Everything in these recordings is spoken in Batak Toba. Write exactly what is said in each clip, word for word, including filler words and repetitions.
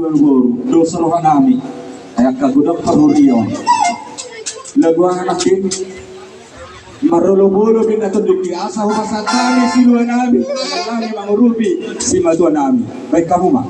Dosa rohanami, angka godang parhurion. Lagu aha nangkin? Marolopolop inna tondingki, asa hupasahat hami siluanami, nami mangurupi simatuanami. Baen hamu ma.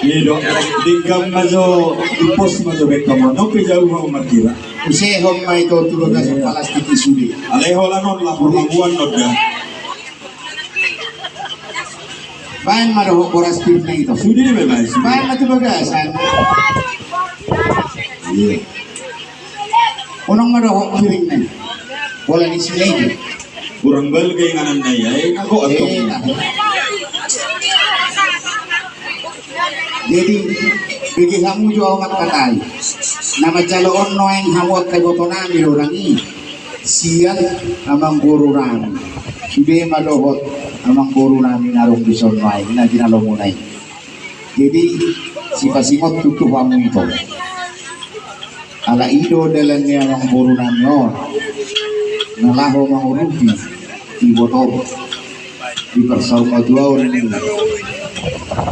Ido, denggan ma jo, di pos ma jo baen hamu, nang pe jauh hamu marhira. Use hon ma ito tu bagasan plastik i sude. Alai holan on lapor hamu an nonda. Baen ma dohot boras pir na ito. Sude ma baen, sude. Baen ma tu bagasan. Iya. Unang ma dohot piring na i. Bola ni silai. Kurang balga inganan na i, ai, na kok atau. Eh, Jadi bege hamu jo ahu mangkatai. Na manjalo on nuaeng hamu angka ibotonami do nang i. Sian amangborunami. Sude ma dohot amangborunami na adong dison nuaeng na jinalomuna i. Jadi sipasingot tutu hamu ito. Ala i do dalan ni amangborunami on na laho mangurupi iboto di parsaurmatuaon ni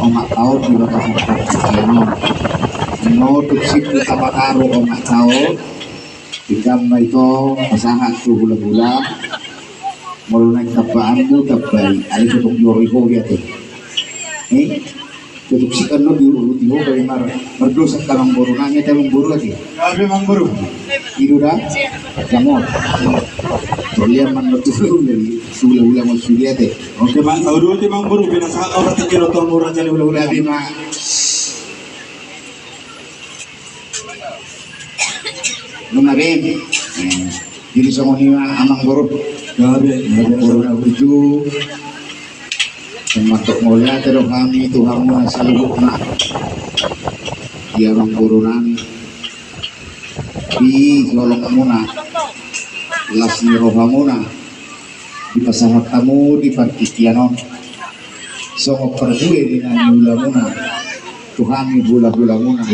omakta on di bagasan partingkian on. Nuaeng tuksik di tapataru omakta on. Tinggal ma ito pasahat tu hulahula. Molo naeng tambaanmu tambai ai tutung jori ho biate. Eh? Tutuksikan do di ulu di ho bagi mar mardosa ka amangboru nami ta amangboru ate. Gabe amangboru. Ido da. Jamot. Tolian man lo tutu dari sula-ula mau suliate. Oke bang, tahu dulu ti amangboru pinasahat orang tak kira tuang murah jadi ula-ula. Gabe ma. Nunga be. Eh, jadi songon i ma amangboru. Gabe amangboru na burju. Mantok mauliate do hami tu hamuna saluhutna. Di amangboru nami. Di holongmuna. Las ni rohamuna. Dipasahat hamu di partingkian on. Songon parbue ni na niulamuna. Tu hami hula-hulamuna.